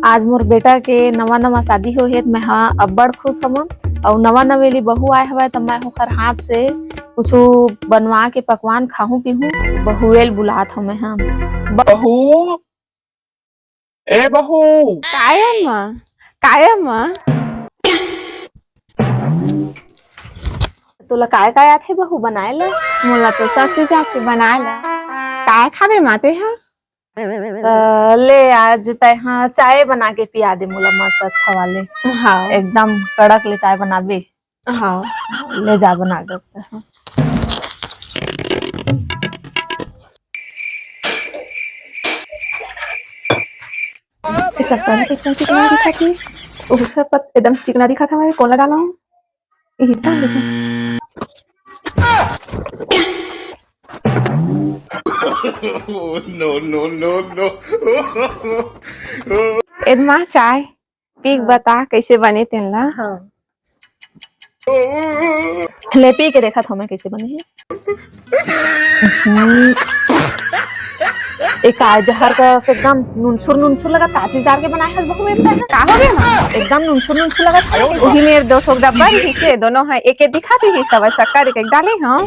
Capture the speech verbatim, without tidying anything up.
आज मोर बेटा के नवा नवा शादी होहे, त मैं हा अब्बड़ खुश हवं। अउ नवा नवेली बहू आए हवय, त मैं ओकर हाथ से कुछु बनवा के पकवान खाहूं पीहूं। बहुएल बुलात हवं मैं हा। बहू, ए बहू। कायम, कायम। तोला काय काय आथे बहू बनाए ला? मोला तो सब चीज आथे बनाए ला। काय खाबे माँ ते हा? त ले, आज तैं हा चाय बना के पिया दे मोला, मस्त अच्छा वाले। हाँ। एकदम कड़क ले चाय बनाबे। हाँ। ले जा, बना दे। ये सब पहले कैसे चिकना दिखत हे? ओहू सब पत-, एकदम चिकना दिखत हवय, कोन ला डालहूं? यही डाल देथंव। No, no, no, no। एदमा चाय पी के बता कैसे बने तेन ला। हाँ। ले पी के देखत हवं मैं कैसे बने हे। हम्म। ए का जहर कस एकदम नुनछुर नुनछुर लगत, का चीज डाल के बनाए हस बहू, एकदम का हो गया ना? एकदम नुनछुर नुनछुर लगत। उही मेर दो ठोक डब्बा रहिस हे, दोनों हे एक एक दिखा दिही, सब शक्कर एक एक डाले हंव।